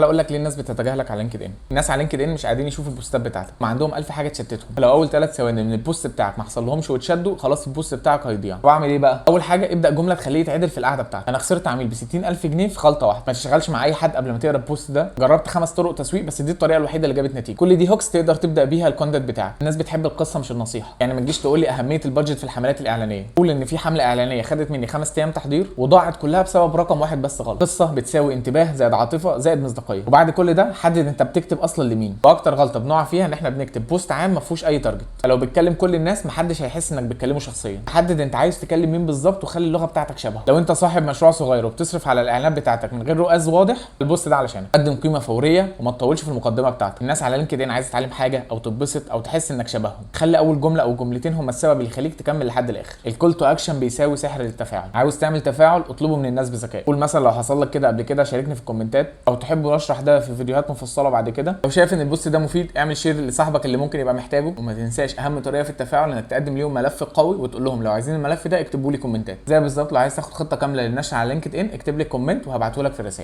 اقول لك ليه الناس بتتجاهلك على LinkedIn. الناس على LinkedIn مش قاعدين يشوفوا البوستات بتاعتك، ما عندهم الف حاجة تشتتهم. لو اول 3 ثواني من ال post بتاعك ما حصلهمش واتشدوا، خلاص ال post بتاعك هيضيع. واعمل ايه بقى؟ اول حاجه، ابدا جملة تخليه يتعدل في القعدة بتاعتك. انا خسرت عميل ب 60000 جنيه في غلطه واحده. ما تشتغلش مع اي حد قبل ما تقرا ال post ده. جربت خمس طرق تسويق بس دي الطريقة الوحيدة اللي جابت نتيجه. كل دي hooks تقدر تبدا بيها ال content بتاعك. الناس بتحب القصة مش النصيحه، يعني ما تجيش تقول لي اهمية ال budget في الحملات الاعلانيه. قول ان في حمله اعلانية خدت مني 5 ايام تحضير وضاعت كلها بسبب رقم واحد بس غلط. قصة بتساوي انتباه زائد عاطفة زائد مصداقيه. وبعد كل ده، حدد انت بتكتب اصلا لمين. واكتر غلطه بنقع فيها ان احنا بنكتب post عام ما فيهوش اي target. فلو بتكلم كل الناس، محدش هيحس انك بتكلمه شخصيا. حدد انت عايز تكلم مين بالظبط وخلي اللغة بتاعتك شبهه. لو انت صاحب مشروع صغير وبتصرف على الاعلانات بتاعتك من غير ROAS واضح، ال post ده علشانك. قدم قيمة فورية وما تطولش في المقدمة بتاعتك. الناس على LinkedIn عايزه تتعلم حاجة او تتبسط او تحس انك شبههم. خلي اول جملة او جملتين هم السبب اللي يخليك تكمل لحد الاخر. ال call to action بيساوي سحر للتفاعل. عاوز تعمل تفاعل، اطلبه من الناس بذكاء. قول مثلا: لو حصل لك كده قبل كده، شاركني في الكومنتات، او تحبوا اشرح ده في فيديوهات مفصلة بعد كده. لو شايف ان ال post ده مفيد، اعمل share لصاحبك اللي ممكن يبقى محتاجه. وما تنساش، اهم طريقه في التفاعل انك تقدم ليهم ملف قوي وتقول لهم: لو عايزين الملف ده، اكتبوا لي كومنتات. زي بالظبط لو عايز تاخد خطه كاملة للنشر على LinkedIn، اكتب لي comment وهبعته لك في الرسائل.